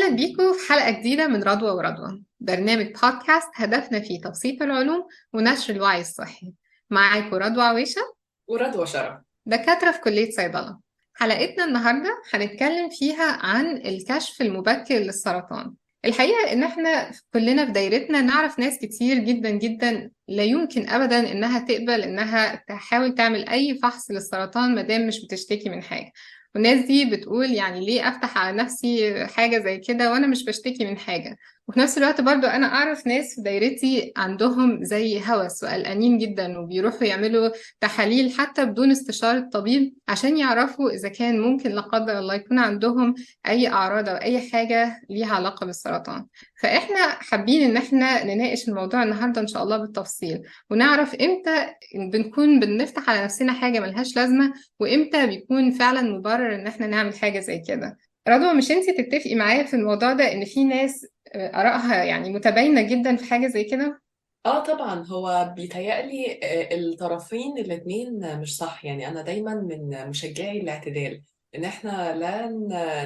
أهلا بيكم في حلقة جديدة من رضوى ورضوى، برنامج بودكاست هدفنا فيه تبسيط العلوم ونشر الوعي الصحي. معاكم رضوى عويشة ورضوى شرف، دكاترة في كلية صيدلة. حلقتنا النهاردة هنتكلم فيها عن الكشف المبكر للسرطان. الحقيقة إن إحنا كلنا في دايرتنا نعرف ناس كتير جدا جدا لا يمكن أبدا إنها تقبل إنها تحاول تعمل أي فحص للسرطان مادام مش بتشتكي من حاجة، والناس دي بتقول يعني ليه أفتح على نفسي حاجة زي كده وأنا مش بشتكي من حاجة. وفي نفس الوقت برضو أنا أعرف ناس في دايرتي عندهم زي هوس وقلقانين جدا وبيروحوا يعملوا تحاليل حتى بدون استشارة طبيب عشان يعرفوا إذا كان ممكن لا قدر الله يكون عندهم أي أعراض أو أي حاجة ليها علاقة بالسرطان. فإحنا حابين إن إحنا نناقش الموضوع النهاردة إن شاء الله بالتفصيل، ونعرف إمتى بنكون بنفتح على نفسنا حاجة ملهاش لازمة وإمتى بيكون فعلا مبرر إن إحنا نعمل حاجة زي كده. رضوى، مش انتي تتفقي معايا في الموضوع ده ان في ناس آرائها يعني متباينة جدا في حاجة زي كده؟ طبعا، هو بيتهيألي الطرفين الاتنين مش صح. يعني انا دايما من مشجعي الاعتدال، ان احنا لا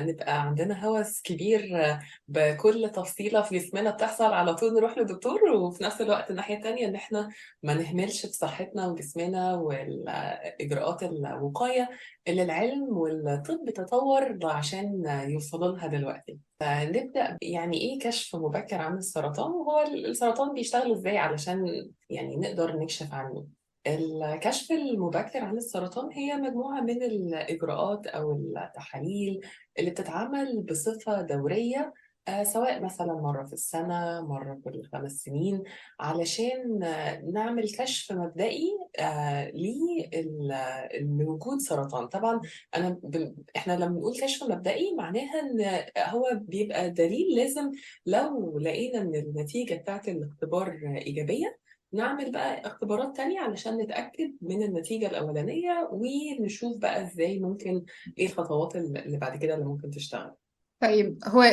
نبقى عندنا هوس كبير بكل تفصيلة في جسمنا بتحصل على طول نروح لدكتور، وفي نفس الوقت الناحية التانية ان احنا ما نهملش في صحتنا وجسمنا والإجراءات الوقاية اللي العلم والطب تطور عشان يوصلوا لها دلوقتي. فنبدأ يعني ايه كشف مبكر عن السرطان، وهو السرطان بيشتغل ازاي علشان يعني نقدر نكشف عنه. الكشف المبكر عن السرطان هي مجموعة من الإجراءات أو التحاليل اللي بتتعمل بصفة دورية، سواء مثلا مرة في السنة، مرة كل 5 سنين، علشان نعمل كشف مبدئي لوجود سرطان. طبعا احنا لما بنقول كشف مبدئي معناها ان هو بيبقى دليل لازم لو لقينا ان النتيجة بتاعت الاختبار إيجابية نعمل بقى اختبارات تانية علشان نتأكد من النتيجة الأولانية، ونشوف بقى ازاي ممكن ايه الخطوات اللي بعد كده اللي ممكن تشتغل. طيب، هو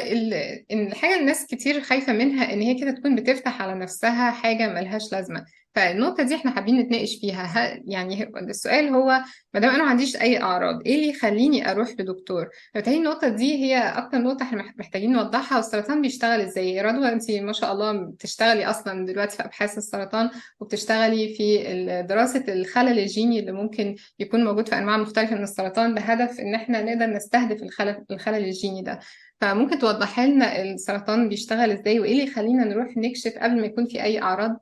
الحاجة الناس كتير خايفة منها إن هي كده تكون بتفتح على نفسها حاجة ملهاش لازمة، فالنقطة دي احنا حابين نتناقش فيها. يعني السؤال هو ما دام أنا ما عنديش أي أعراض إيه اللي يخليني أروح لدكتور؟ فبالتالي النقطة دي هي أكتر نقطة احنا محتاجين نوضحها. والسرطان بيشتغل إزاي؟ رضوى، أنتي ما شاء الله بتشتغلي أصلا دلوقتي في أبحاث السرطان، وبتشتغلي في دراسة الخلل الجيني اللي ممكن يكون موجود في أنواع مختلفة من السرطان بهدف إن احنا نقدر نستهدف الخلل الجيني ده. فممكن توضحي لنا السرطان بيشتغل إزاي وإيه اللي يخلينا نروح نكشف قبل ما يكون في أي أعراض؟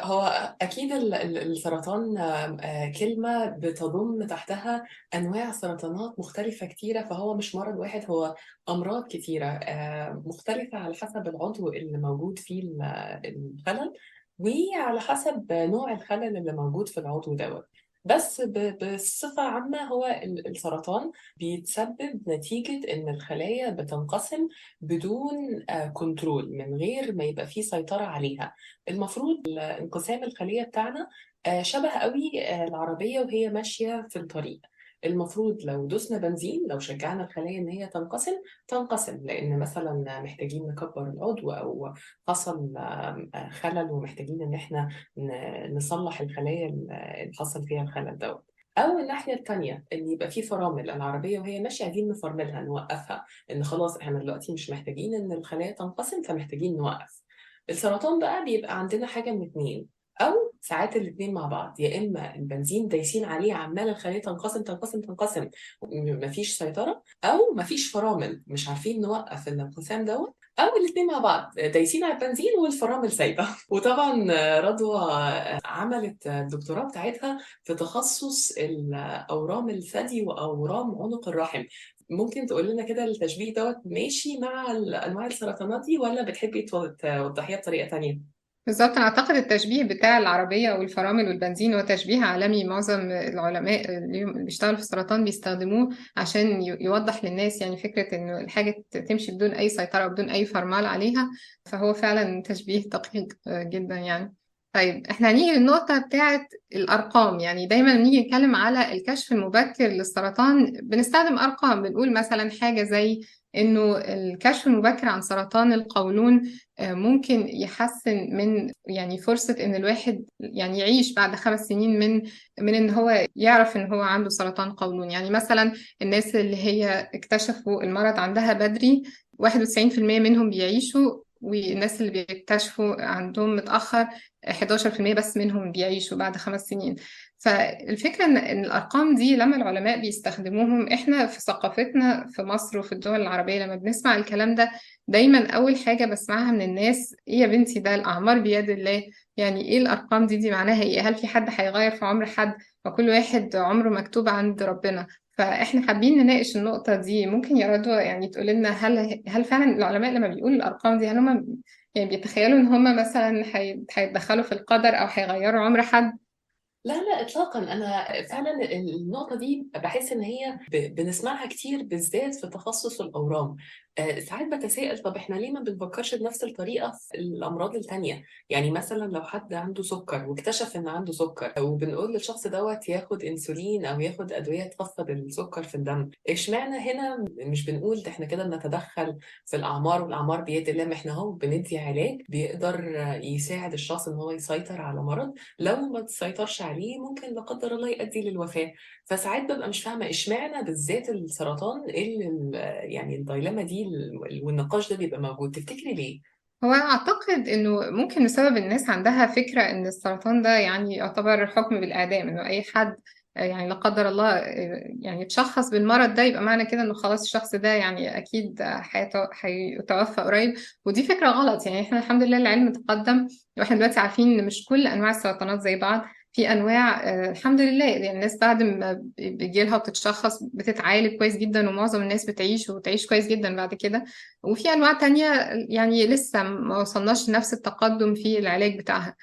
هو أكيد السرطان كلمة بتضم تحتها أنواع سرطانات مختلفة كتيرة، فهو مش مرض واحد، هو أمراض كتيرة مختلفة على حسب العضو اللي موجود فيه الخلل، وعلى حسب نوع الخلل اللي موجود في العضو دوت. بس بصفة عامة هو السرطان بيتسبب نتيجة إن الخلايا بتنقسم بدون control، من غير ما يبقى فيه سيطرة عليها. المفروض انقسام الخلية بتاعنا شبه قوي العربية وهي ماشية في الطريق. المفروض لو دوسنا بنزين، لو شجعنا الخلايا إن هي تنقسم، لأن مثلا محتاجين نكبر العضو أو حصل خلل ومحتاجين إن إحنا نصلح الخلايا اللي حصل فيها الخلل دوت. أو الناحية التانية إن يبقى في فرامل، العربية وهي ماشية عايزين نفرملها، نوقفها، إن خلاص إحنا دلوقتي مش محتاجين إن الخلايا تنقسم فمحتاجين نوقف. السرطان بقى بيبقى عندنا حاجة من اتنين، أو ساعات الاتنين مع بعض، يا إما البنزين دايسين عليه عمال الخلية تنقسم تنقسم تنقسم مفيش سيطرة، أو مفيش فرامل مش عارفين نوقف الانقسام دوت، أو الاتنين مع بعض دايسين على البنزين والفرامل سايبة. وطبعا رضوى عملت الدكتوراه بتاعتها في تخصص الأورام الثدي وأورام عنق الرحم. ممكن تقول لنا كده التشبيه دوت ماشي مع أنواع السرطانات دي، ولا بتحبي توضحيها بطريقة تانية؟ بالظبط، أنا أعتقد التشبيه بتاع العربية والفرامل والبنزين هو تشبيه عالمي، معظم العلماء اللي بيشتغلوا في السرطان بيستخدموه عشان يوضح للناس يعني فكرة إنه الحاجة تمشي بدون أي سيطرة وبدون أي فرمال عليها، فهو فعلا تشبيه دقيق جدا يعني. طيب، احنا هنيجي للنقطة بتاعة الأرقام. يعني دايما بنيجي نتكلم على الكشف المبكر للسرطان بنستخدم أرقام، بنقول مثلا حاجة زي إنه الكشف المبكر عن سرطان القولون ممكن يحسن من فرصة إن الواحد يعيش بعد 5 سنين من إن هو يعرف إن هو عنده سرطان قولون. مثلا الناس اللي هي اكتشفوا المرض عندها بدري 91% منهم بيعيشوا، والناس اللي بيكتشفوا عندهم متأخر 11% بس منهم بيعيشوا بعد 5 سنين. فالفكرة إن الأرقام دي لما العلماء بيستخدموهم، إحنا في ثقافتنا في مصر وفي الدول العربية لما بنسمع الكلام ده دايما أول حاجة بسمعها من الناس، إيه يا بنتي ده الأعمار بيد الله، يعني إيه الأرقام دي معناها إيه؟ هل في حد هيغير في عمر حد؟ وكل واحد عمره مكتوب عند ربنا. فإحنا حابين نناقش النقطة دي. ممكن يا رضوى يعني تقول لنا هل فعلا العلماء لما بيقولوا الأرقام دي هل هم يعني بيتخيلوا إن هم مثلا هيتدخلوا في القدر أو هيغيروا عمر حد؟ لا لا إطلاقا. أنا فعلا النقطة دي بحس إن هي بنسمعها كتير بالذات في تخصص الأورام. ساعات بتساءل طب إحنا ليه ما بنفكرش بنفس الطريقة في الأمراض التانية؟ يعني مثلا لو حد عنده سكر واكتشف إن عنده سكر وبنقول للشخص دوت ياخد إنسولين أو ياخد أدوية تخفض السكر في الدم، إشمعنى هنا مش بنقول ده إحنا كده بنتدخل في الأعمار والأعمار بيد الله؟ ما إحنا هو بندي علاج بيقدر يساعد الشخص إن هو يسيطر على مرض لو ما تسيطرش عليه ممكن لا قدر الله يؤدي للوفاة. فساعات ببقى مش فاهمة إشمعنى بالذات السرطان اللي يعني الدايلما دي والنقاش ده بيبقى موجود. تفتكري ليه؟ هو أعتقد إنه ممكن بسبب الناس عندها فكرة إن السرطان ده يعني يعتبر حكم بالإعدام، إنه أي حد يعني لا قدر الله يعني يتشخص بالمرض ده يبقى معنى كده إنه خلاص الشخص ده يعني أكيد هيتوفى قريب. ودي فكرة غلط. يعني إحنا الحمد لله العلم تقدم، وإحنا دلوقتي عارفين إن مش كل أنواع السرطانات زي بعض. في أنواع الحمد لله يعني الناس بعد ما بيجيلها وبتتشخص بتتعالج كويس جدا، ومعظم الناس بتعيش وتعيش كويس جدا بعد كده. وفي أنواع تانية يعني لسه ما وصلناش لنفس التقدم في العلاج بتاعها.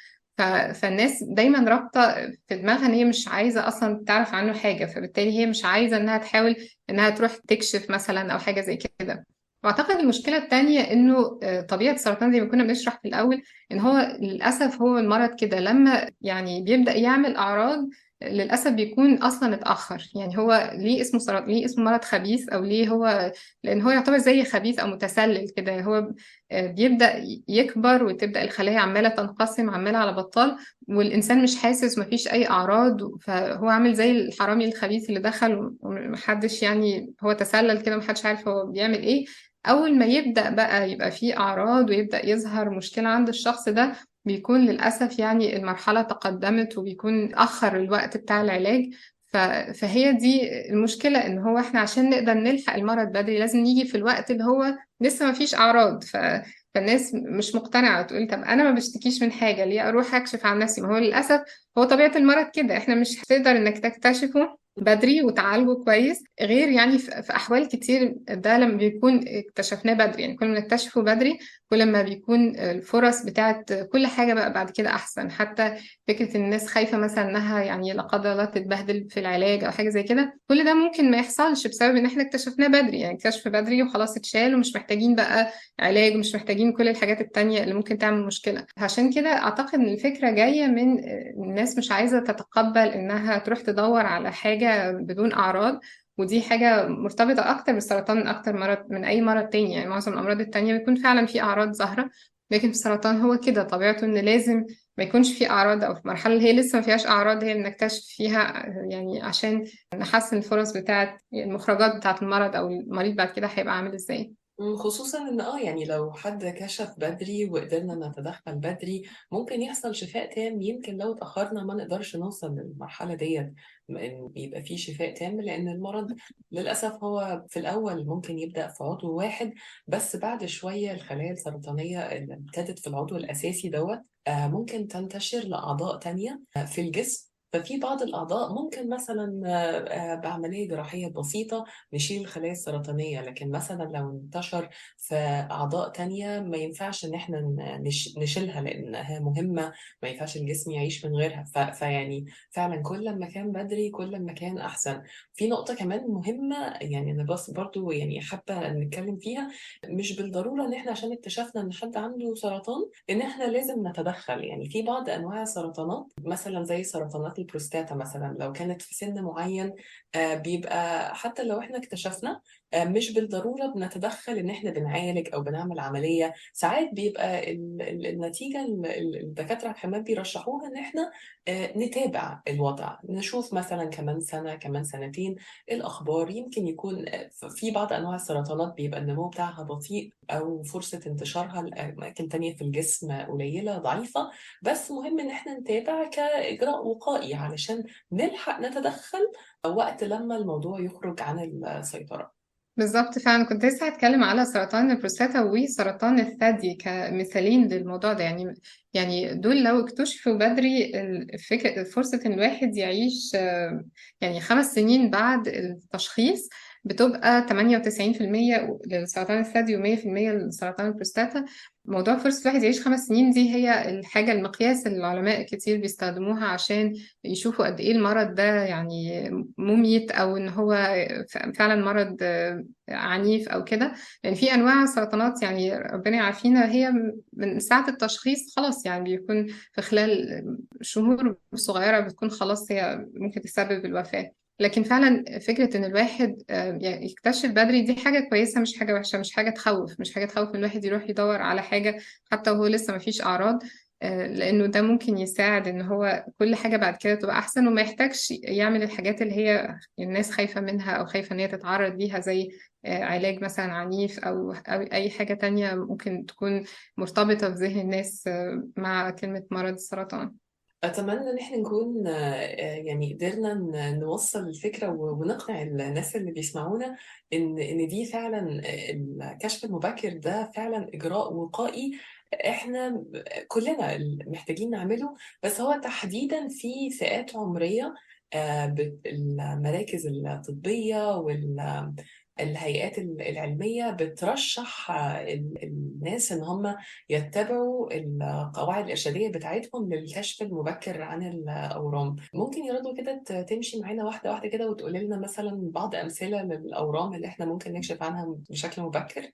فالناس دايما رابطة في دماغها إن هي مش عايزة أصلا تعرف عنه حاجة، فبالتالي هي مش عايزة إنها تحاول إنها تروح تكشف مثلا أو حاجة زي كده. وأعتقد المشكلة التانية إنه طبيعة السرطان زي ما كنا بنشرح في الأول إن هو للأسف هو المرض كده لما يعني بيبدأ يعمل أعراض للأسف بيكون أصلا اتأخر. يعني هو ليه اسمه سرطان، ليه اسمه مرض خبيث، أو ليه هو، لأن هو يعتبر زي خبيث أو متسلل كده. هو بيبدأ يكبر وتبدأ الخلايا عمالة تنقسم عمالة على بطال، والإنسان مش حاسس ومفيش أي أعراض. فهو عامل زي الحرامي الخبيث اللي دخل ومحدش يعني هو تسلل كده محدش عارف هو بيعمل إيه. أول ما يبدأ بقى يبقى فيه أعراض ويبدأ يظهر مشكلة عند الشخص ده بيكون للأسف يعني المرحلة تقدمت وبيكون أخر الوقت بتاع العلاج. فهي دي المشكلة، إن هو إحنا عشان نقدر نلحق المرض بدري لازم نيجي في الوقت اللي هو لسه ما فيش أعراض. فالناس مش مقتنعة، تقول طب أنا ما بشتكيش من حاجة ليه أروح أكشف عن نفسي؟ ما هو للأسف هو طبيعة المرض كده، إحنا مش هتقدر إنك تكتشفه بدري وتعالجه كويس غير يعني في أحوال كتير ده لما بيكون اكتشفناه بدري. يعني كل ما نكتشفه بدري كل ما بيكون الفرص بتاعت كل حاجة بقى بعد كده أحسن. حتى فكرة الناس خايفة مثلا إنها يعني لا قدر الله تتبهدل في العلاج أو حاجة زي كده، كل ده ممكن ما يحصلش بسبب إن إحنا اكتشفناه بدري. يعني اكتشف بدري وخلاص اتشال ومش محتاجين بقى علاج ومش محتاجين كل الحاجات التانية اللي ممكن تعمل مشكلة. عشان كده أعتقد إن الفكرة جاية من الناس مش عايزة تتقبل إنها تروح تدور على حاجة بدون أعراض، ودي حاجة مرتبطة أكتر بالسرطان أكتر مرض من أي مرض تاني. يعني معظم الأمراض التانية بيكون فعلا في أعراض ظاهرة، لكن في السرطان هو كده طبيعته إن لازم ما يكونش في أعراض، أو في المرحلة اللي هي لسه ما فيهاش أعراض هي اللي نكتشف فيها، يعني عشان نحسن الفرص بتاعة المخرجات بتاعة المرض أو المريض بعد كده هيبقى عامل إزاي. خصوصا ان يعني لو حد كشف بدري وقدرنا نتدخل بدري ممكن يحصل شفاء تام. يمكن لو اتأخرنا ما نقدرش نوصل للمرحلة ديت إن يبقى فيه شفاء تام، لأن المرض للأسف هو في الأول ممكن يبدأ في عضو واحد بس بعد شوية الخلايا السرطانية اللي ابتدت في العضو الأساسي دوت ممكن تنتشر لأعضاء تانية في الجسم. ففي بعض الأعضاء ممكن مثلا بعملية جراحية بسيطة نشيل الخلايا السرطانية، لكن مثلا لو انتشر في أعضاء تانية ما ينفعش إن احنا نشيلها لأنها مهمة، ما ينفعش الجسم يعيش من غيرها. فيعني فعلا كل ما كان بدري كل ما كان أحسن. في نقطة كمان مهمة يعني أنا بس برضو يعني حابة نتكلم فيها، مش بالضرورة إن احنا عشان اكتشفنا إن حد عنده سرطان إن احنا لازم نتدخل. يعني في بعض أنواع السرطانات مثلا زي سرطانات البروستاتا مثلا لو كانت في سن معين بيبقى حتى لو احنا اكتشفنا مش بالضرورة بنتدخل إن إحنا بنعالج أو بنعمل عملية. ساعات بيبقى النتيجة الدكاترة كمان بيرشحوها إن إحنا نتابع الوضع، نشوف مثلا كمان سنة كمان سنتين الأخبار. يمكن يكون في بعض أنواع السرطانات بيبقى النمو بتاعها بطيء أو فرصة انتشارها لأماكن تانية في الجسم قليلة ضعيفة، بس مهم إن إحنا نتابع كإجراء وقائي علشان نلحق نتدخل وقت لما الموضوع يخرج عن السيطرة. بالظبط، فعلا كنت لسه هتكلم على سرطان البروستاتا وسرطان الثدي كمثالين للموضوع ده. يعني دول لو اكتشفوا بدري فرصة ان الواحد يعيش يعني 5 سنين بعد التشخيص بتبقى 98% لسرطان الثدي و100% لسرطان البروستاتا. موضوع فرصة الواحد يعيش 5 سنين دي هي الحاجة المقياس اللي العلماء كتير بيستخدموها عشان يشوفوا قد إيه المرض ده يعني مميت أو إن هو فعلا مرض عنيف أو كده. لأن في أنواع سرطانات يعني ربنا يعافينا هي من ساعة التشخيص خلاص، يعني بيكون في خلال شهور صغيرة بتكون خلاص هي ممكن تسبب الوفاة. لكن فعلا فكرة إن الواحد يكتشف بدري دي حاجة كويسة، مش حاجة وحشة، مش حاجة تخوف، مش حاجة تخوف إن الواحد يروح يدور على حاجة حتى وهو لسه مفيش أعراض، لأنه ده ممكن يساعد إن هو كل حاجة بعد كده تبقى أحسن وما يحتاجش يعمل الحاجات اللي هي الناس خايفة منها أو خايفة إن هي تتعرض ليها، زي علاج مثلا عنيف أو أي حاجة تانية ممكن تكون مرتبطة في ذهن الناس مع كلمة مرض السرطان. أتمنى إن إحنا نكون يعني قدرنا نوصل الفكرة ونقنع الناس اللي بيسمعونا إن دي فعلا الكشف المبكر ده فعلا إجراء وقائي إحنا كلنا محتاجين نعمله، بس هو تحديدا في فئات عمرية المراكز الطبية والهيئات العلمية بترشح الناس إن هم يتبعوا القواعد الإرشادية بتاعتهم للكشف المبكر عن الأورام. ممكن يا رضوى كده تمشي معانا واحدة واحدة كده وتقولي لنا مثلا بعض أمثلة للأورام اللي إحنا ممكن نكشف عنها بشكل مبكر؟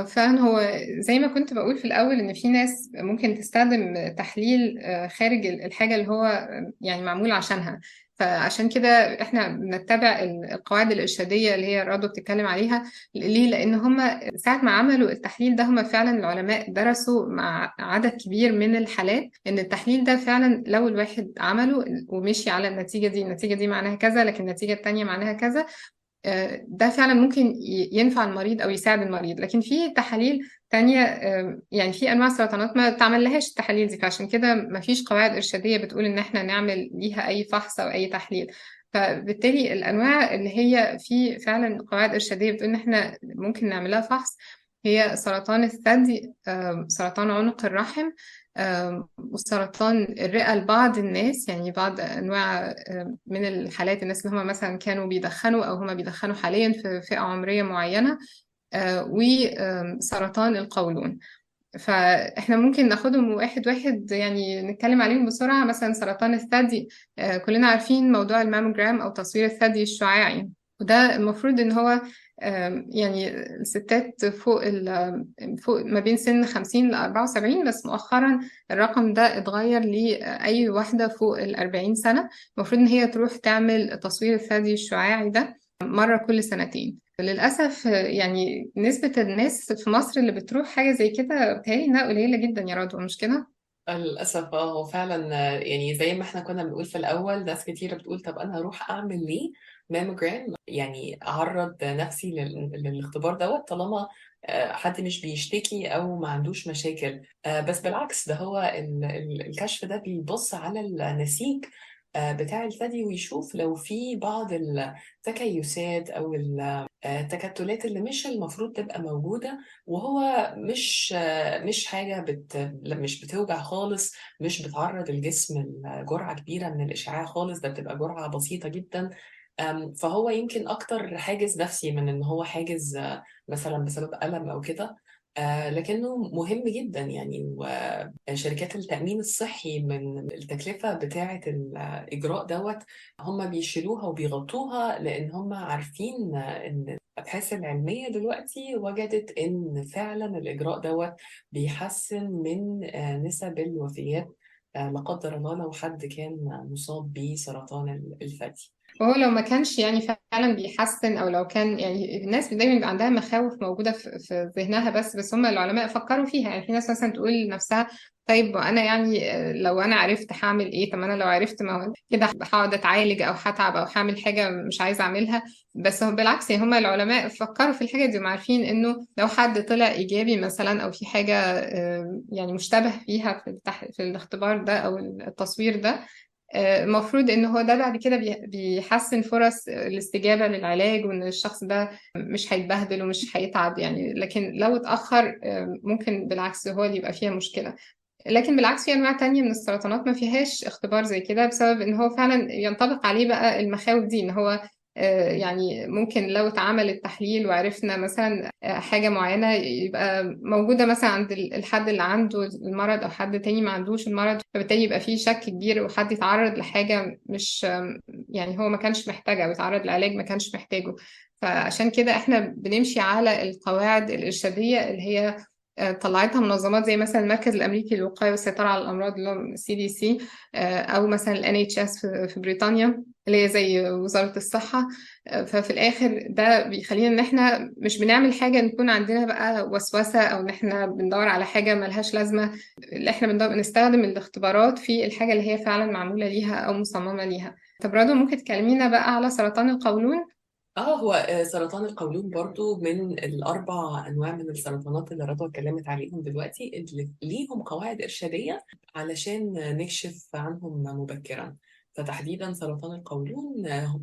فعلا هو زي ما كنت بقول في الأول إن في ناس ممكن تستخدم تحليل خارج الحاجة اللي هو يعني معمول عشانها، فعشان كده احنا بنتبع القواعد الإرشادية اللي هي رضوى بتتكلم عليها. ليه؟ لأن هم ساعة ما عملوا التحليل ده هم فعلا العلماء درسوا مع عدد كبير من الحالات إن التحليل ده فعلا لو الواحد عمله ومشي على النتيجة دي، النتيجة دي معناها كذا لكن النتيجة التانية معناها كذا، ده فعلا ممكن ينفع المريض أو يساعد المريض. لكن في تحاليل تانية يعني في أنواع سرطانات ما تعمل لهاش التحاليل دي، فعشان كده ما فيش قواعد إرشادية بتقول إن إحنا نعمل ليها أي فحص أو أي تحليل. فبالتالي الأنواع اللي هي في فعلا قواعد إرشادية بتقول إن إحنا ممكن نعملها فحص هي سرطان الثدي، سرطان عنق الرحم، وسرطان الرئة لبعض الناس، يعني بعض أنواع من الحالات الناس اللي هم مثلا كانوا بيدخنوا أو هم بيدخنوا حاليا في فئة عمرية معينة، وسرطان القولون. فإحنا ممكن ناخدهم واحد واحد يعني نتكلم عليهم بسرعة. مثلا سرطان الثدي، كلنا عارفين موضوع الماموجرام أو تصوير الثدي الشعاعي، وده المفروض إن هو يعني الستات فوق ما بين سن 50 ل 74، بس مؤخرا الرقم ده اتغير لأي واحدة فوق 40 سنة المفروض إن هي تروح تعمل تصوير الثدي الشعاعي ده مرة كل سنتين. للأسف يعني نسبة الناس في مصر اللي بتروح حاجة زي كده بتهيألي إنها قليلة جدا يا رضوى، مش كده؟ للأسف هو فعلا يعني زي ما احنا كنا بنقول في الأول، ناس كتيرة بتقول طب أنا هروح أعمل ليه ماموجرام، يعني أعرض نفسي للاختبار دوت طالما حد مش بيشتكي أو ما عندوش مشاكل. بس بالعكس ده هو الكشف ده بيبص على النسيج بتاع الثدي ويشوف لو في بعض التكيسات أو التكتلات اللي مش المفروض تبقى موجودة، وهو مش حاجة مش بتوجع خالص، مش بتعرض الجسم لجرعة كبيرة من الإشعاع خالص، ده بتبقى جرعة بسيطة جدا. فهو يمكن أكتر حاجز نفسي من إن هو حاجز مثلا بسبب ألم أو كده، لكنه مهم جدا يعني. وشركات التأمين الصحي من التكلفة بتاعة الإجراء دوت هم بيشيلوها وبيغطوها، لأن هم عارفين إن الأبحاث العلمية دلوقتي وجدت إن فعلا الإجراء دوت بيحسن من نسب الوفيات لا قدر الله لو حد كان مصاب بسرطان الثدي. وهو لو ما كانش يعني فعلا بيحسن، او لو كان يعني الناس دايما بيبقى عندها مخاوف موجودة في ذهنها، بس هم العلماء فكروا فيها. يعني في ناس مثلا تقول لنفسها طيب انا يعني لو انا عرفت هعمل ايه؟ طب انا لو عرفت ما كده هقعد اتعالج او هتعب او هعمل حاجة مش عايزه اعملها. بس هو بالعكس هم العلماء فكروا في الحاجة دي وعارفين انه لو حد طلع ايجابي مثلا او في حاجة يعني مشتبه فيها في الاختبار ده او التصوير ده، المفروض ان هو ده بعد كده بيحسن فرص الاستجابة للعلاج، وان الشخص ده مش هيتبهدل ومش هيتعب يعني. لكن لو اتأخر ممكن بالعكس هو اللي يبقى فيها مشكلة. لكن بالعكس في انواع تانية من السرطانات ما فيهاش اختبار زي كده، بسبب ان هو فعلا ينطبق عليه بقى المخاوف دي، ان هو يعني ممكن لو اتعمل التحليل وعرفنا مثلا حاجة معينة يبقى موجودة مثلا عند الحد اللي عنده المرض أو حد تاني ما عندوش المرض، فبالتالي يبقى فيه شك كبير وحد يتعرض لحاجة مش يعني هو ما كانش محتاجها، أو يتعرض لعلاج ما كانش محتاجه. فعشان كده احنا بنمشي على القواعد الإرشادية اللي هي طلعتها منظمات زي مثلا المركز الأمريكي للوقاية والسيطرة على الأمراض اللي هو CDC، أو مثلا ال NHS في بريطانيا اللي هي زي وزارة الصحة. ففي الآخر ده بيخلينا إن إحنا مش بنعمل حاجة نكون عندنا بقى وسوسة، أو إن إحنا بندور على حاجة ملهاش لازمة. اللي إحنا بنستخدم الاختبارات في الحاجة اللي هي فعلا معمولة ليها أو مصممة ليها. طب رضوى ممكن تكلمينا بقى على سرطان القولون؟ هو سرطان القولون برضو من الأربع أنواع من السرطانات اللي رضوى اتكلمت عليهم دلوقتي، اللي ليهم قواعد إرشادية علشان نكشف عنهم مبكرا. فتحديدا سرطان القولون،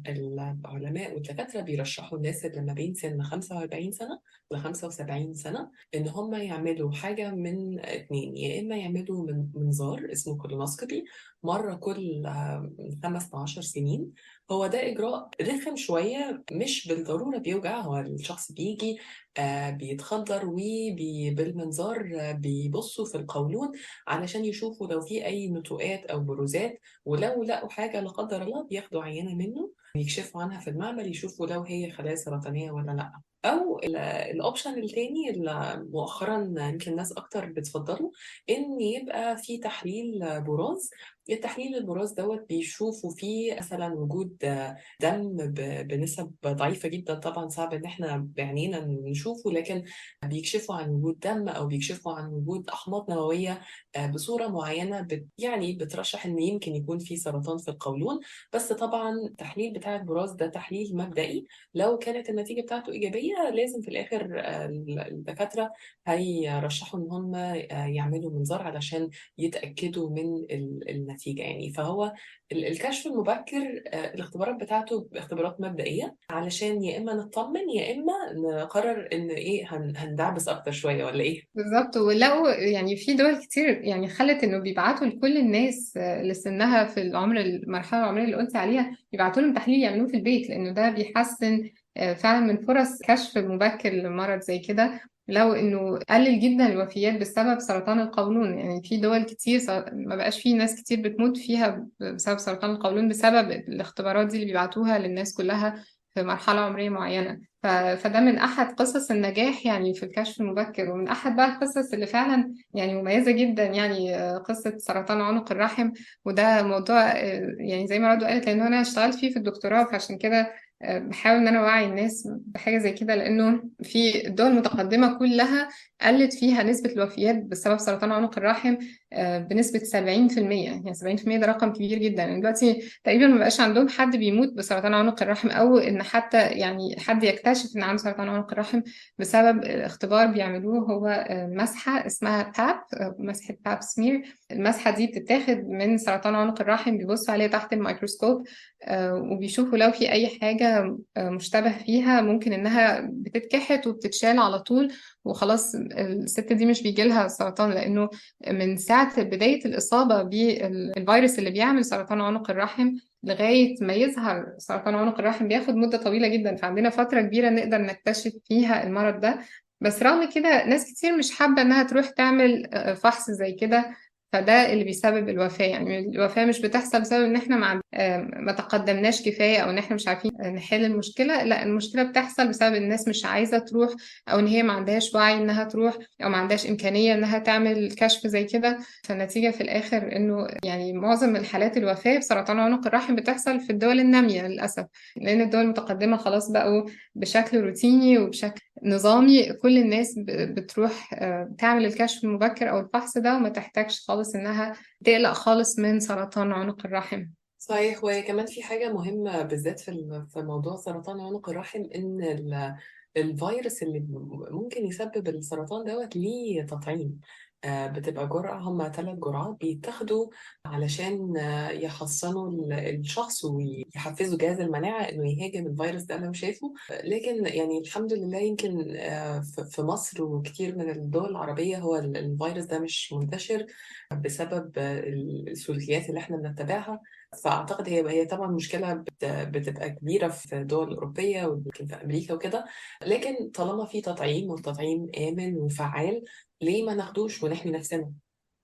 العلماء والدكاترة بيرشحوا الناس اللي ما بين سن 45 سنة ل 75 سنة إن هم يعملوا حاجة من اتنين، يا إما يعملوا منظار اسمه colonoscopy مرة كل 15 سنين. هو ده إجراء رخم شوية، مش بالضرورة بيوجع، هو الشخص بيجي بيتخدر وبالمنظار بيبصوا في القولون علشان يشوفوا لو في أي نتوءات أو بروزات، ولو لقوا حاجة لا قدر الله بياخدوا عينة منه يكشفوا عنها في المعمل، يشوفوا لو هي خلايا سرطانية ولا لأ. أو الأوبشن التاني اللي مؤخراً يمكن الناس أكتر بتفضله، إن يبقى في تحليل براز. التحليل البراز دوت بيشوفوا فيه مثلاً وجود دم بنسب ضعيفة جداً، طبعاً صعب إن إحنا بعينينا نشوفه، لكن بيكشفوا عن وجود دم أو بيكشفوا عن وجود أحماض نووية بصورة معينة يعني بترشح إن يمكن يكون في سرطان في القولون. بس طبعاً التحليل بتاع البراز ده تحليل مبدئي، لو كانت النتيجة بتاعته إيجابية لازم في الآخر الدكاترة هيرشحوا إن هم يعملوا منظار علشان يتأكدوا من النتيجة يعني. فهو الكشف المبكر الاختبارات بتاعته اختبارات مبدئية علشان يا إما نطمن يا إما نقرر إن إيه هندعبس أكتر شوية ولا إيه. بالظبط. ولقوا يعني في دول كتير يعني خلت إنه بيبعتوا لكل الناس اللي سنها في العمر المرحلة العمرية اللي قلت عليها، يبعتوا لهم تحليل يعملوه في البيت، لأنه ده بيحسن فعلا من فرص كشف المبكر لمرض زي كده، لو إنه قلل جدا الوفيات بسبب سرطان القولون. يعني في دول كتير ما بقاش في ناس كتير بتموت فيها بسبب سرطان القولون بسبب الاختبارات دي اللي بيبعتوها للناس كلها في مرحلة عمرية معينة. فده من أحد قصص النجاح يعني في الكشف المبكر، ومن أحد بقى القصص اللي فعلا يعني مميزة جدا، يعني قصة سرطان عنق الرحم. وده موضوع يعني زي ما رضوى قالت، لأنه أنا اشتغلت فيه في الدكتوراه، فعشان كده بحاول إن أنا أوعي الناس بحاجة زي كده، لأنه في الدول المتقدمة كلها قلت فيها نسبة الوفيات بسبب سرطان عنق الرحم بنسبة 70%. يعني 70% ده رقم كبير جدا. يعني دلوقتي تقريبا ما بقاش عندهم حد بيموت بسرطان عنق الرحم، أو إن حتى يعني حد يكتشف إن عنده سرطان عنق الرحم بسبب اختبار بيعملوه، هو مسحة اسمها Pap، مسحة Pap smear. المسحة دي بتتاخد من سرطان عنق الرحم، بيبصوا عليها تحت الميكروسكوب وبيشوفوا لو في أي حاجة مشتبه فيها، ممكن إنها بتتكحت وبتتشال على طول وخلاص الست دي مش بيجيلها سرطان، لأنه من ساعة بداية الإصابة بالفيروس اللي بيعمل سرطان عنق الرحم لغاية ما يظهر سرطان عنق الرحم بياخد مدة طويلة جدا، فعندنا فترة كبيرة نقدر نكتشف فيها المرض ده. بس رغم كده ناس كتير مش حابة إنها تروح تعمل فحص زي كده، فده اللي بيسبب الوفاة. يعني الوفاة مش بتحصل بسبب ان احنا ما تقدمناش كفاية او ان احنا مش عارفين نحل المشكلة، لا، المشكلة بتحصل بسبب الناس مش عايزة تروح، او ان هي ما عندهاش وعي انها تروح، او ما عندهاش امكانية انها تعمل كشف زي كده. فالنتيجة في الاخر انه يعني معظم الحالات الوفاة بسرطان عنق الرحم بتحصل في الدول النامية للأسف، لان الدول المتقدمة خلاص بقوا بشكل روتيني وبشكل نظامي كل الناس بتروح تعمل الكشف المبكر او الفحص ده، وما تحتاجش خالص انها تقلق خالص من سرطان عنق الرحم. صحيح. وكمان في حاجة مهمة بالذات في موضوع سرطان عنق الرحم، إن الفيروس اللي ممكن يسبب السرطان دوت ليه تطعيم، بتبقى جرعة، هم 3 جرعات بيتاخدوا علشان يحصنوا الشخص ويحفزوا جهاز المناعة إنه يهاجم الفيروس ده لو شافه. لكن يعني الحمد لله يمكن في مصر وكتير من الدول العربية هو الفيروس ده مش منتشر بسبب السلوكيات اللي احنا بنتبعها. فأعتقد هي طبعا مشكلة بتبقى كبيرة في الدول الأوروبية ويمكن في أمريكا وكده، لكن طالما في تطعيم والتطعيم آمن وفعال، ليه ما ناخدوش ونحمي نفسنا؟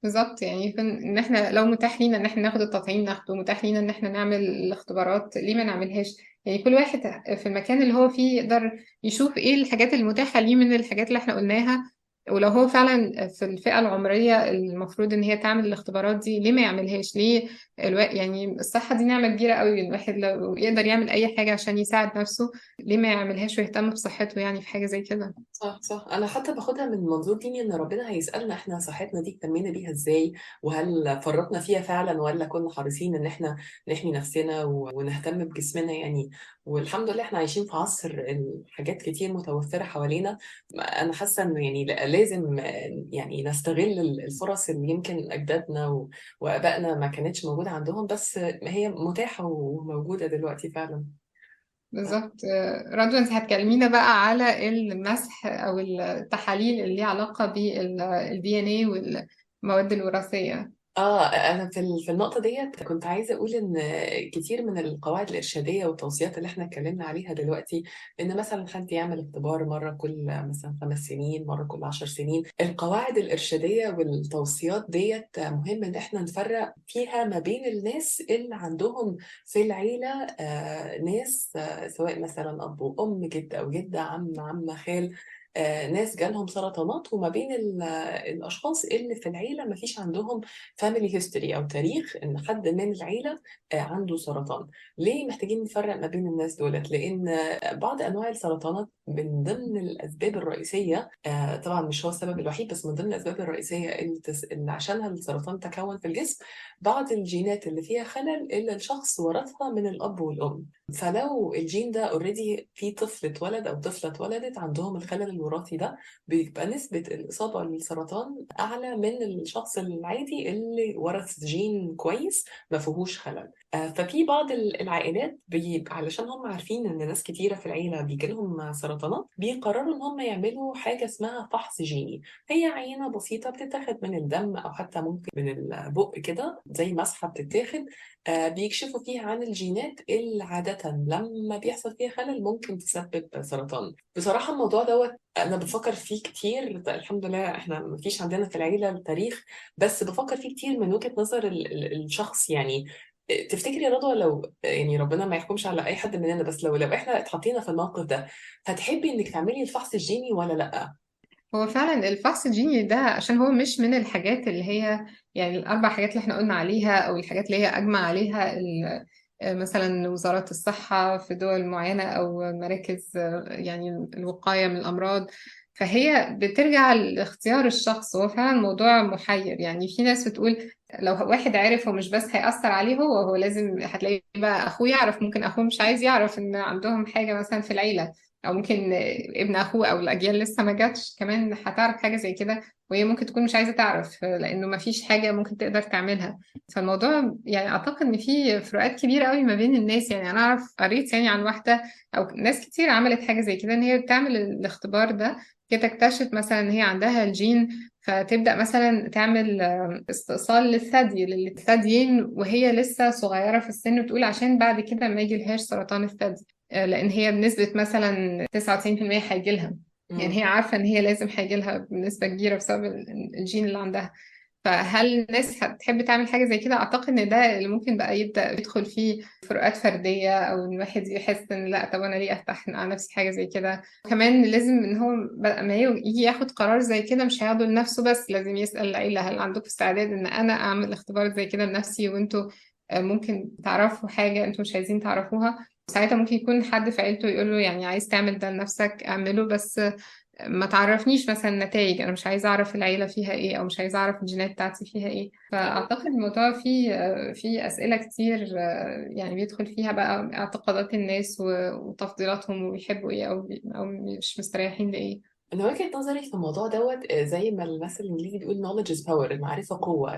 بالظبط. يعني ان احنا لو متاح لينا ان احنا ناخد التطعيم ناخده، متاح لينا ان احنا نعمل الاختبارات ليه ما نعملهاش؟ يعني كل واحد في المكان اللي هو فيه يقدر يشوف ايه الحاجات المتاحة ليه من الحاجات اللي احنا قلناها، ولو هو فعلا في الفئة العمرية المفروض ان هي تعمل الاختبارات دي ليه ما يعملهاش؟ ليه يعني الصحة دي نعمة كبيرة قوي، الواحد لو يقدر يعمل اي حاجة عشان يساعد نفسه ليه ما يعملهاش ويهتم بصحته يعني في حاجة زي كده. صح صح. انا حتى باخدها من منظور ديني، ان ربنا هيسألنا احنا صحتنا دي اهتمينا بيها ازاي، وهل فرطنا فيها فعلا ولا كنا حريصين ان احنا نحمي نفسنا ونهتم بجسمنا يعني. والحمد لله احنا عايشين في عصر الحاجات كتير متوفرة حوالينا. انا حاسة انه يعني لازم يعني نستغل الفرص اللي يمكن اجدادنا وابائنا ما كانتش موجودة عندهم، بس هي متاحة وموجودة دلوقتي فعلا. بالظبط. رضوى، انت هتكلمينا بقى على المسح او التحاليل اللي ليها علاقة بال DNA والمواد الوراثية. أنا في النقطة ديت كنت عايزة أقول إن كتير من القواعد الإرشادية والتوصيات اللي إحنا اتكلمنا عليها دلوقتي، إن مثلاً حد يعمل اختبار مرة كل مثلاً 5 سنين، مرة كل 10 سنين، القواعد الإرشادية والتوصيات ديت مهم إن إحنا نفرق فيها ما بين الناس اللي عندهم في العيلة ناس، سواء مثلاً أب وأم، جد أو جدة، عم، عمة، خال، ناس جالهم سرطانات، وما بين الأشخاص اللي في العيلة ما فيش عندهم family history أو تاريخ إن حد من العيلة عنده سرطان. ليه محتاجين نفرق ما بين الناس دولت؟ لأن بعض أنواع السرطانات من ضمن الأسباب الرئيسية، طبعا مش هو السبب الوحيد، بس من ضمن الأسباب الرئيسية اللي عشانها السرطان تكون في الجسم، بعض الجينات اللي فيها خلل اللي الشخص ورثها من الأب والأم. فلو الجين ده already في طفل اتولد أو طفلة اتولدت عندهم الخلل الوراثي ده، بيبقى نسبة الإصابة للسرطان أعلى من الشخص العادي اللي ورث جين كويس ما فيهوش خلل. ففي بعض العائلات علشان هم عارفين إن ناس كتيرة في العيلة بيجي لهم سرطانات، بيقرروا إن هم يعملوا حاجة اسمها فحص جيني. هي عينة بسيطة بتتاخد من الدم أو حتى ممكن من البق كده زي مسحة بتتاخد، بيكشفوا فيها عن الجينات اللي عادة لما بيحصل فيها خلل ممكن تسبب سرطان. بصراحة الموضوع دوت أنا بفكر فيه كتير، الحمد لله إحنا مفيش عندنا في العيلة التاريخ، بس بفكر فيه كتير من وجهة نظر الشخص. يعني تفتكري يا رضوى لو يعني ربنا ما يحكمش على أي حد مننا، بس لو إحنا اتحطينا في الموقف ده، هتحبي إنك تعملي الفحص الجيني ولا لأ؟ هو فعلا الفحص الجيني ده عشان هو مش من الحاجات اللي هي يعني الأربع حاجات اللي احنا قلنا عليها أو الحاجات اللي هي أجمع عليها مثلا وزارات الصحة في دول معينة أو مراكز يعني الوقاية من الأمراض، فهي بترجع لاختيار الشخص. هو فعلا موضوع محير. يعني في ناس بتقول لو واحد عرف هو مش بس هيأثر عليه هو لازم هتلاقي بقى أخوه يعرف، ممكن أخوه مش عايز يعرف إن عندهم حاجة مثلا في العيلة، أو ممكن ابن أخوه أو الأجيال لسه ما جاتش كمان هتعرف حاجة زي كده، وهي ممكن تكون مش عايزة تعرف لأنه ما فيش حاجة ممكن تقدر تعملها. فالموضوع يعني أعتقد إن في فروقات كبيرة قوي ما بين الناس. يعني أنا أعرف قريت يعني عن واحدة أو ناس كتير عملت حاجة زي كده، إن هي بتعمل الاختبار ده كده تكتشف مثلا إن هي عندها الجين، فتبدأ مثلا تعمل استئصال للثدي للثديين وهي لسه صغيرة في السن، وتقول عشان بعد كده ما يجيلهاش سرطان الثدي، لأن هي بنسبة مثلا 99% هيجيلها. يعني هي عارفة إن هي لازم هيجيلها بنسبة كبيرة بسبب الجين اللي عندها. فهل الناس هتحب تعمل حاجة زي كده؟ أعتقد إن ده اللي ممكن بقى يبدأ يدخل فيه فروقات فردية، أو إن الواحد يحس إن لا طب أنا ليه أفتح على نفسي حاجة زي كده. كمان لازم إن هو بقى ما يجي ياخد قرار زي كده مش هياخده لنفسه بس، لازم يسأل العيلة هل عندكم استعداد إن أنا أعمل اختبار زي كده لنفسي، وإنتوا ممكن تعرفوا حاجة إنتوا مش عايزين تعرفوها. ساعتها ممكن يكون حد في عيلته يقول له يعني عايز تعمل ده لنفسك اعمله، بس ما تعرفنيش مثلا نتائج، انا مش عايزه اعرف العيلة فيها ايه، او مش عايزه اعرف الجينات بتاعتي فيها ايه. فاعتقد الموضوع فيه اسئلة كتير، يعني بيدخل فيها بقى اعتقادات الناس وتفضيلاتهم، وبيحبوا ايه او مش مستريحين لايه. انا وجهة نظري في الموضوع دوت زي ما المثل الانجليزي بيقول knowledge is power، المعرفة قوة.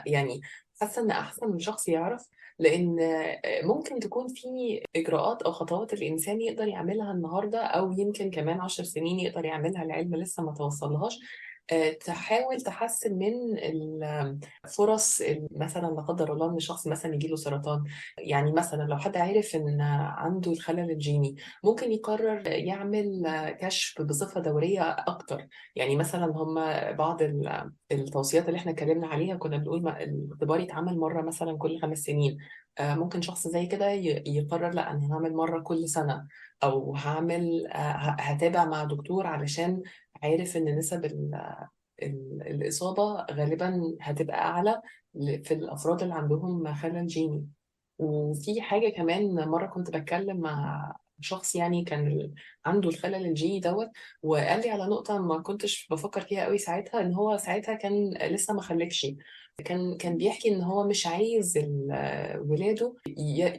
يعني حاسه ان احسن من شخص يعرف، لان ممكن تكون في اجراءات او خطوات الانسان يقدر يعملها النهارده، او يمكن كمان 10 سنين يقدر يعملها، العلم لسه ما توصلهاش، تحاول تحسن من الفرص مثلا لا قدر الله ان شخص مثلا يجيله سرطان. يعني مثلا لو حد عرف ان عنده الخلل الجيني ممكن يقرر يعمل كشف بصفة دورية اكتر. يعني مثلا هم بعض التوصيات اللي احنا اتكلمنا عليها كنا بنقول الاختبار يتعمل مرة مثلا كل 5 سنين، ممكن شخص زي كده يقرر لا انا هعمل مرة كل سنة، او هعمل هتابع مع دكتور علشان عارف ان نسب الإصابة غالبا هتبقى أعلى في الأفراد اللي عندهم خلل جيني. وفي حاجة كمان مرة كنت بتكلم مع شخص يعني كان عنده الخلل الجيني دوت، وقال لي على نقطة ما كنتش بفكر فيها قوي ساعتها، إن هو ساعتها كان لسه ما خلفش، كان بيحكي إن هو مش عايز ولاده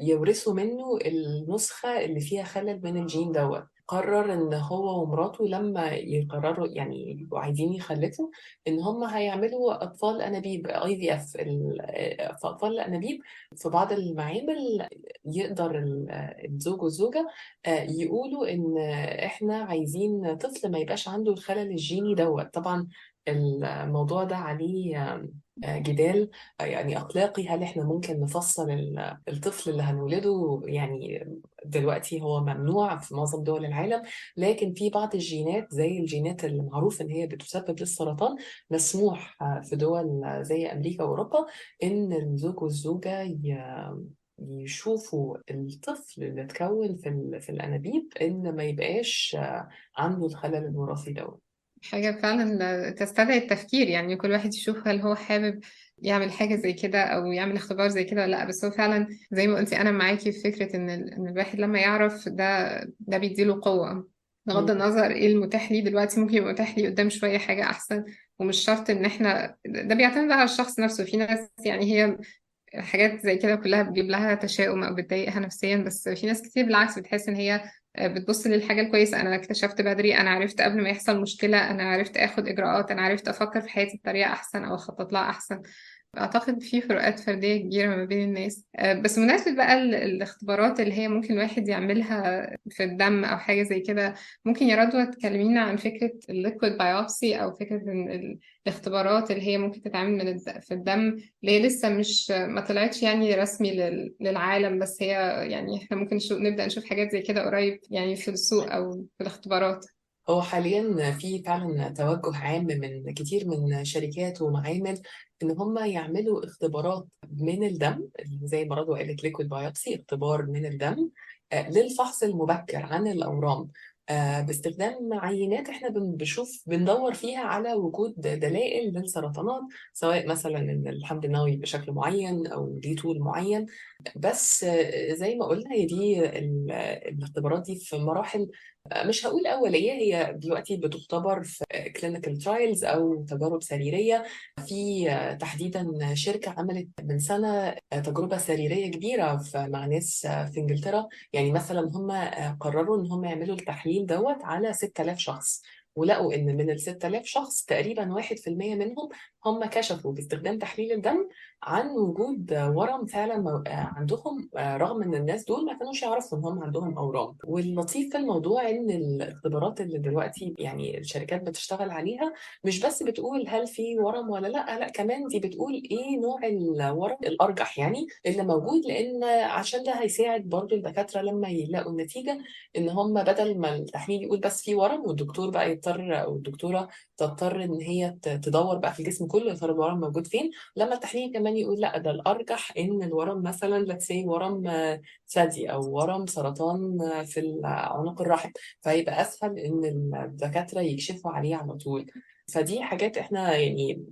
يورثوا منه النسخة اللي فيها خلل من الجين دوت. قرر إن هو ومراته لما يقرروا يعني يبقوا عايزين يخلفوا إن هم هيعملوا أطفال أنابيب IVF. في أطفال الأنابيب في بعض المعامل يقدر الزوج والزوجة يقولوا إن إحنا عايزين طفل ما يبقاش عنده الخلل الجيني دوت. طبعا الموضوع ده عليه جدال يعني أخلاقي، هل إحنا ممكن نفصل الطفل اللي هنولده؟ يعني دلوقتي هو ممنوع في معظم دول العالم، لكن في بعض الجينات زي الجينات اللي معروف إن هي بتسبب للسرطان مسموح في دول زي أمريكا وأوروبا إن الزوج والزوجة يشوفوا الطفل اللي اتكون في الأنابيب إن ما يبقاش عنده الخلل الوراثي دوت. حاجة فعلا تستدعي التفكير، يعني كل واحد يشوف هل هو حابب يعمل حاجة زي كده أو يعمل اختبار زي كده ولا لأ. بس هو فعلا زي ما قلتي أنا معاكي في فكرة إن الواحد لما يعرف ده بيديله قوة، بغض النظر إيه المتاح ليه دلوقتي، ممكن يبقى متاح ليه قدام شوية حاجة أحسن. ومش شرط إن إحنا ده بيعتمد على الشخص نفسه. في ناس يعني هي حاجات زي كده كلها بتجيب لها تشاؤم أو بتضايقها نفسيا، بس في ناس كتير بالعكس بتحس إن هي بتبص للحاجة الكويسة. أنا اكتشفت بدري، أنا عرفت قبل ما يحصل مشكلة، أنا عرفت أخد إجراءات، أنا عرفت أفكر في حياتي بطريقة أحسن أو أخطط لها أحسن. أعتقد في فروقات فردية كبيرة ما بين الناس. بس بمناسبة بقى الاختبارات اللي هي ممكن الواحد يعملها في الدم أو حاجة زي كده، ممكن يا رضوى تكلمينا عن فكرة ال liquid biopsy أو فكرة إن الاختبارات اللي هي ممكن تتعمل من في الدم، اللي هي لسه مش ما طلعتش يعني رسمي للعالم، بس هي يعني إحنا ممكن نبدأ نشوف حاجات زي كده قريب يعني في السوق أو في الاختبارات. هو حاليا في فعلا توجه عام من كتير من شركات ومعامل ان هم يعملوا اختبارات من الدم زي ما رضوى قالت liquid biopsy، اختبار من الدم للفحص المبكر عن الأورام باستخدام عينات احنا بنشوف بندور فيها على وجود دلائل للسرطانات، سواء مثلا ان الحمض النووي بشكل معين او ليه طول معين. بس زي ما قلنا هي دي الاختبارات دي في مراحل مش هقول أولية، هي دلوقتي بتختبر في clinical trials أو تجارب سريرية. في تحديدا شركة عملت من سنة تجربة سريرية كبيرة مع ناس في إنجلترا. يعني مثلا هم قرروا إن هم يعملوا التحليل دوت على 6000 شخص، ولقوا إن من ال 6000 شخص تقريبا 1% منهم هم كشفوا باستخدام تحليل الدم عن وجود ورم فعلا عندهم، رغم إن الناس دول ما كانوش يعرفوا إن هم عندهم أورام. واللطيف في الموضوع إن الاختبارات اللي دلوقتي يعني الشركات بتشتغل عليها مش بس بتقول هل في ورم ولا لا، لا كمان دي بتقول إيه نوع الورم الأرجح يعني اللي موجود، لأن عشان ده هيساعد برضو الدكاترة لما يلاقوا النتيجة إن هم بدل ما التحليل يقول بس في ورم والدكتور بقى يضطر يضطر او الدكتورة تضطر ان هي تدور بقى في الجسم كله يا ترى الورم موجود فين. لما التحليل كمان يقول لا، ده الارجح ان الورم مثلا let's say ورم ثدي او ورم سرطان في عنق الرحم، فيبقى اسهل ان الدكاترة يكشفوا عليه على طول. فدي حاجات احنا يعني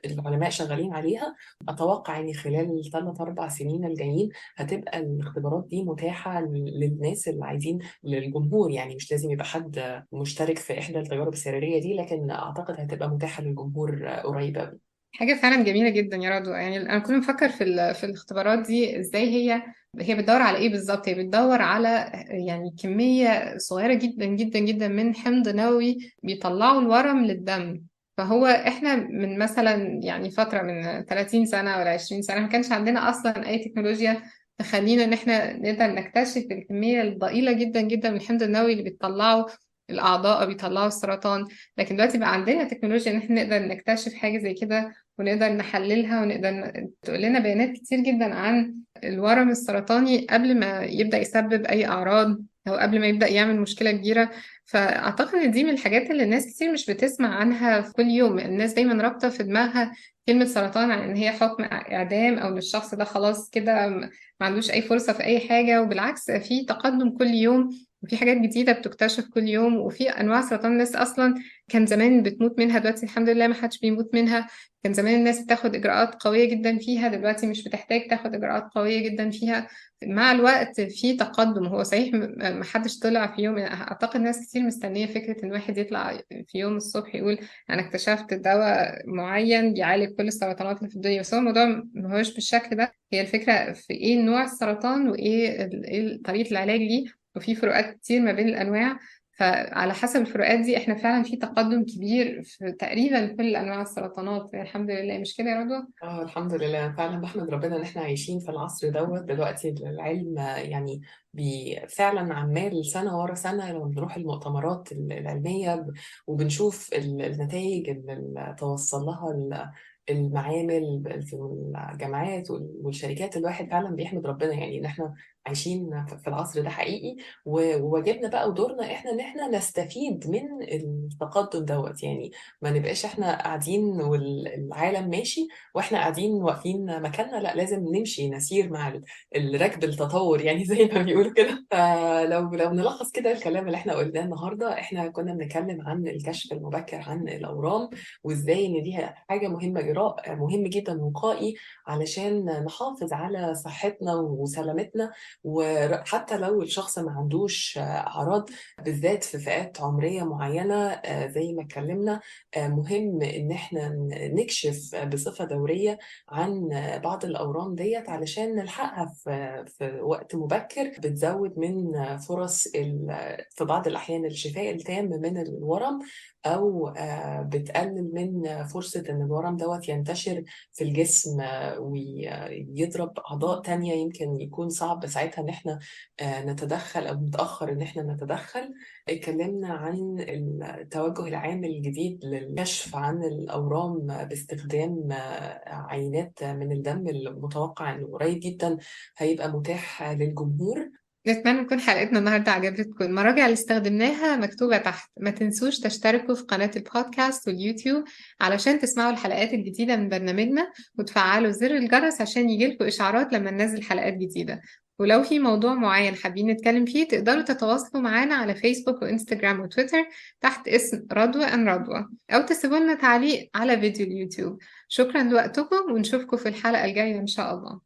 العلماء شغالين عليها. اتوقع يعني خلال 3-4 سنين الجايين هتبقى الاختبارات دي متاحة للناس اللي عايزين، للجمهور، يعني مش لازم يبقى حد مشترك في احدى التجارب السريرية دي، لكن اعتقد هتبقى متاحة للجمهور قريب قوي. حاجة فعلا جميلة جدا يا رضوى. يعني أنا كنت بفكر في الاختبارات دي إزاي هي بتدور على إيه بالظبط. هي بتدور على يعني كمية صغيرة جدا جدا جدا من حمض نووي بيطلعوا الورم للدم. فهو إحنا من مثلا يعني فترة من 30 سنة ولا 20 سنة ما كانش عندنا أصلا أي تكنولوجيا تخلينا إن إحنا نقدر نكتشف الكمية الضئيلة جدا جدا من الحمض النووي اللي بيطلعه الأعضاء أو بيطلعوا السرطان. لكن دلوقتي بقى عندنا تكنولوجيا إن إحنا نقدر نكتشف حاجة زي كده ونقدر نحللها ونقدر تقول لنا بيانات كتير جدا عن الورم السرطاني قبل ما يبدأ يسبب أي أعراض أو قبل ما يبدأ يعمل مشكلة كبيرة. فأعتقد إن دي من الحاجات اللي الناس كتير مش بتسمع عنها في كل يوم. الناس دايما رابطة في دماغها كلمة سرطان على إن هي حكم إعدام أو إن الشخص ده خلاص كده ما عندوش أي فرصة في أي حاجة، وبالعكس في تقدم كل يوم وفي حاجات جديدة بتكتشف كل يوم، وفي أنواع سرطان الناس أصلا كان زمان بتموت منها، دلوقتي الحمد لله ما حدش بيموت منها. كان زمان الناس بتاخد إجراءات قوية جدا فيها، دلوقتي مش بتحتاج تاخد إجراءات قوية جدا فيها. مع الوقت في تقدم. هو صحيح ما حدش طلع في يوم، أعتقد ناس كتير مستنية فكرة إن واحد يطلع في يوم الصبح يقول أنا اكتشفت دواء معين بيعالج كل السرطانات اللي في الدنيا، بس هو الموضوع ما هوش بالشكل ده. هي الفكرة في إيه نوع السرطان وإيه طريقة العلاج ليه، وفي فروقات كتير ما بين الأنواع. فعلى حسب الفروقات دي احنا فعلا في تقدم كبير في تقريبا كل انواع السرطانات الحمد لله. مش كده يا رضوى؟ الحمد لله، فعلا بحمد ربنا ان احنا عايشين في العصر دوت دلوقتي. العلم يعني فعلا عمال سنة ورا سنة، لما بنروح المؤتمرات العلمية وبنشوف النتائج اللي توصل لها المعامل في الجامعات والشركات، الواحد فعلا بيحمد ربنا يعني ان احنا عايشين في العصر ده حقيقي. وواجبنا بقى ودورنا احنا ان احنا نستفيد من التقدم دوت، يعني ما نبقاش احنا قاعدين والعالم ماشي واحنا قاعدين واقفين مكاننا، لا لازم نمشي نسير مع الركب التطور يعني زي ما بيقولوا كده. فلو نلخص كده الكلام اللي احنا قلناه النهارده، احنا كنا بنتكلم عن الكشف المبكر عن الاورام وازاي ان دي حاجة مهمة، اجراء مهم جدا وقائي علشان نحافظ على صحتنا وسلامتنا، وحتى لو الشخص ما عندوش أعراض بالذات في فئات عمرية معينة زي ما اتكلمنا. مهم إن احنا نكشف بصفة دورية عن بعض الأورام ديت علشان نلحقها في وقت مبكر، بتزود من فرص في بعض الأحيان الشفاء التام من الورم، أو بتقلل من فرصة إن الورم دوت ينتشر في الجسم ويضرب أعضاء تانية يمكن يكون صعب ساعتها إن إحنا نتدخل أو متأخر إن إحنا نتدخل. اتكلمنا عن التوجه العام الجديد للكشف عن الأورام باستخدام عينات من الدم المتوقع إنه قريب جدا هيبقى متاح للجمهور. نتمنى تكون حلقتنا النهاردة عجبتكم. المراجع اللي استخدمناها مكتوبة تحت. ما تنسوش تشتركوا في قناة البودكاست واليوتيوب علشان تسمعوا الحلقات الجديدة من برنامجنا، وتفعلوا زر الجرس عشان يجيلكوا إشعارات لما ننزل حلقات جديدة. ولو في موضوع معين حابين نتكلم فيه تقدروا تتواصلوا معانا على فيسبوك وإنستجرام وتويتر تحت اسم رضوى أن رضوى، أو تسيبوا لنا تعليق على فيديو اليوتيوب. شكرا لوقتكم ونشوفكم في الحلقة الجاية إن شاء الله.